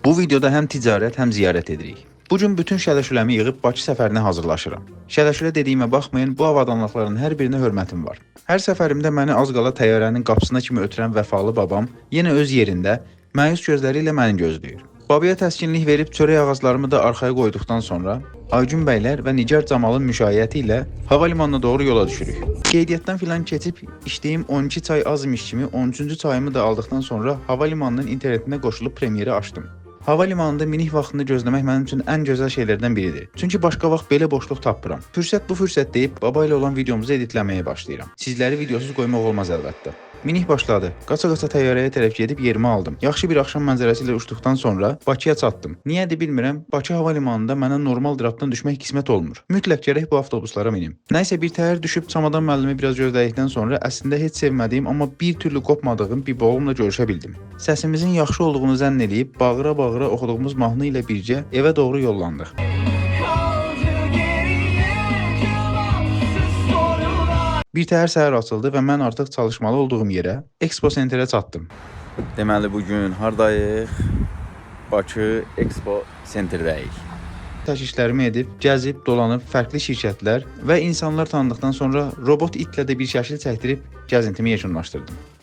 Bu videoda həm ticarət, həm ziyarət edirik. Bu gün bütün şələşüləmi yığıb Bakı səfərinə hazırlaşıram. Şələşülə dediyimə baxmayın, bu avadanlıqların hər birinə hörmətim var. Hər səfərimdə məni az qala təyyarənin qapısına kimi ötürən vəfalı babam yenə öz yerində məyus gözləri ilə məni gözləyir. Babaya təskinlik verib çörək ağaclarımı da arxaya qoyduqdan sonra Aygün bəylər və Nigar Camalın müşayiəti ilə hava limanına doğru yola düşürük. Qeydiyyatdan filan keçib içdiyim 12 çay az imiş kimi 13-cü çayımı da aldıqdan sonra hava limanının internetinə qoşulub premyeri açdım. Hava limanında minik vaxtında gözləmək mənim üçün ən gözəl şeylərdən biridir. Çünki başqa vaxt belə boşluq tapmıram. Fürsət bu fürsət deyib baba ilə olan videomuzu editləməyə başlayıram. Sizləri videosuz qoymaq olmaz əlbəttə. Minik başladı. Qaça-qaça təyyarəyə tərəf gedib yerimi aldım. Yaxşı bir axşam mənzərəsi ilə uçduqdan sonra Bakıya çatdım. Niyədir bilmirəm, Bakı hava limanında mənə normal drapdan düşmək qismət olmur. Mütləq gərək bu avtobuslara minim. Nəysə, bir təhər düşüb çamadan müəllimi biraz gözlədikdən sonra əslində heç sevmədiyim, amma bir türlü qopmadığım bir oğlumla görüşə bildim. Səsimizin yaxşı olduğunu zənn eləyib bağıra-bağıra oxuduğumuz mahnı ilə bircə evə doğru yollandıq. Kaldı geriye cevapsız sorular. Bir təhər səhər açıldı və mən artıq çalışmalı olduğum yerə, Expo Centerə çatdım. Deməli bu gün hardayıq? Bakı Expo Centerdəyik. Təşkillərimi edib, gəzib, dolanıb fərqli şirkətlər və insanlar tanıdıqdan sonra robot itlə də bir şəkil çəkdirib gəzintimi yekunlaşdırdım.